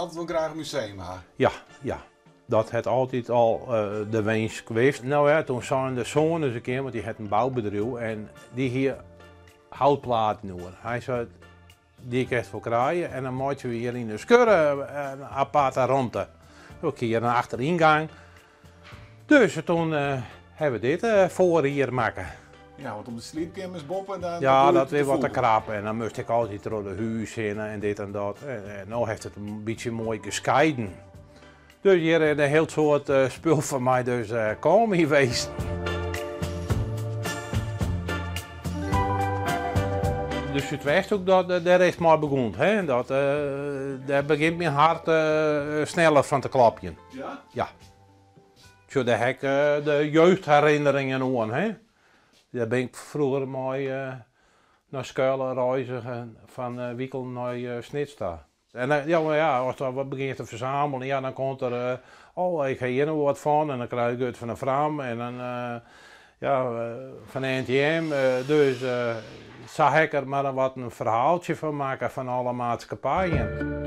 altyd wol graach in museum ha. Ja, ja. Dat hat altyd al de winsk west. No ja, toen seine de soan ris in kear, want dy hat in boubedriuw en dy hie houtplaten oer. Hy sei, dy kinst wol krije en dan meitsje we hjir yn de skurre in aparte romte. Dan krije hjir in achteryngang. Dus toen ha we dit foarjier makke. Ja, want om de sliepkeamers boppe, dan Ja, dat wie wat te krap en dan moast ik altyd troch de hûs hinne en dit en dat. En no hast it in bytsje moai geskeiden. Dus hjir is in hiel soad spul foar my dus kaam hier west. De Súdwesthoek, dat, dêr is it mei begûn. Hè? Dat, dêr begjint myn hart sneller fan te klopjen. Ja? Ja. Sjoch, dêr ha ik de jeugdherinneringen oan. Hè? Dêr bin ik froeger mei nei skoalle reizige fan Wikel nei Snits ta. En ja, mar ja, ast dan wat begjinst te fersamelen, ja, dan komt der, oh, ik ha hjir noch wat fan en dan krij ik it fan de Fram en dan, ja, fan de NTM. Dus sa ha ik der mar wat in ferhaaltsje fan makke fan alle maatskippijen.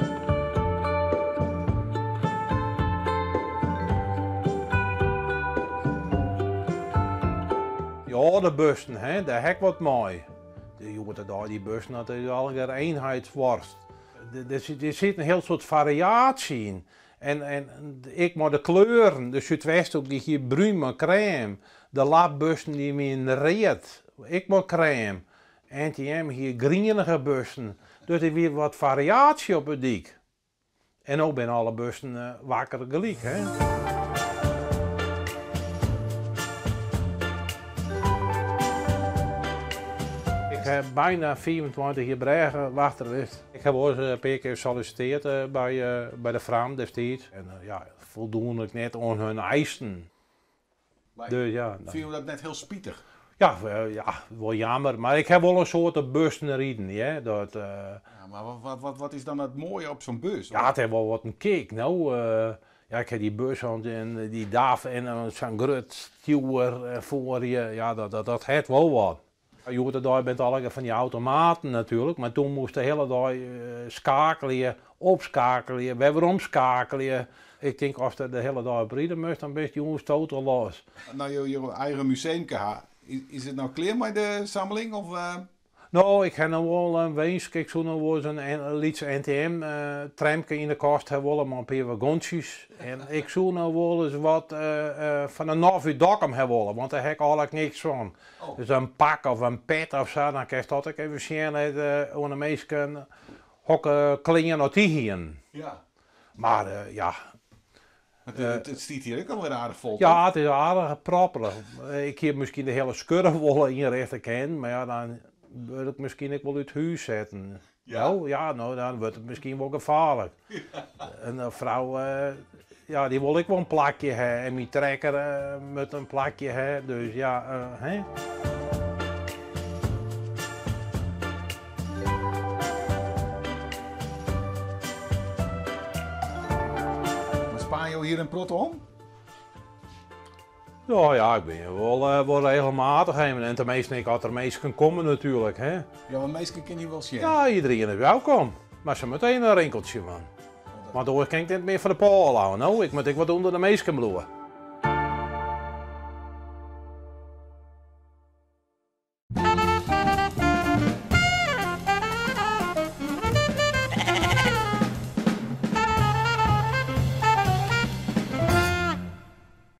Dy âlde bussen, hè, dêr ha ik wat mei. De hjoed-de-dei dy bussen, dat is allegear eenheidsworst. Der sit in hiel soad fariaasje yn. En ek mei de kleuren, de Súdwesthoek dy hie brún mei krêm, de LAP-bussen dy wienen read, ek mei krêm. NTM hie grienige bussen, dus der wie wat fariaasje op 'e dyk. En no binne alle bussen wakker gelyk, hè. Ik ha byna 25 jier brêgewachter west. Ik ha wolris in pear kear sollisitearre by de Fram destiids. En ja, foldoende ik net oan hun eisen. Dus ja, dan. Fine jo dat net hiel spitich? Ja, ja, wol jammer. Mar ik ha wol in soarte bussen riden, hear. Dat, Ja, mar wat is dan it moaie op sa'n bus? Ja, it hat wol wat in kick, no. Ja, ik ha dy bus en dy DAF en sa'n grut stjoer foar je. Ja, dat hat wol wat. Hjoed-de-dei binne it allegear fan dy automaten natuerlik, mar toen moast de hiele dei skakelje, opskakelje, wer weromskakelje. Ik tink ast der de hiele dei op ride moast, dan bist jûns total los. No jo jo eigen museumke ha, is it no klear mei de sammeling of? No, ik ha noch wol in winsk. Ik soe noch wol ris in lyts NTM-tramke yn de kast ha wolle mei in pear wagontsjes. En ik soe noch wol ris wat fan de NOF út Dokkum ha wolle, want dêr ha ik eigenlik niks fan. Dus in pak of in pet of sa, dan kinst dat ek even sjen oan de minsken hokker klean oft dy hienen. Ja. Mar ja. It stiet hjir ek alwer aardich fol, toch? Ja, it is aardich propperich. Ik hie miskien de hiele skurre wol ynrjochte kinnen, mar ja, dan wurd ik miskien ek wol út hûs setten. Ja? No, ja, no, dan wurdt it miskien wol gefaarlik. In frou, ja, dy wol ek wol in plakje ha en myn trekker moat in plakje ha, dus ja, hè. Mar spane jo hjir in protte om? Ja, ja, ik bin hjir wol, wol regelmatich even. En teminsten ek as der minsken komme natuerlik, hè. Ja, want minsken kinne hjir wol sjen. Ja, iederien is welkom. Mar se moatte even in rinkeltsje dwaan. Want oars kin ik net mear fan de pôle ôf, no. Ik moat ek wat ûnder de minsken bliuwe.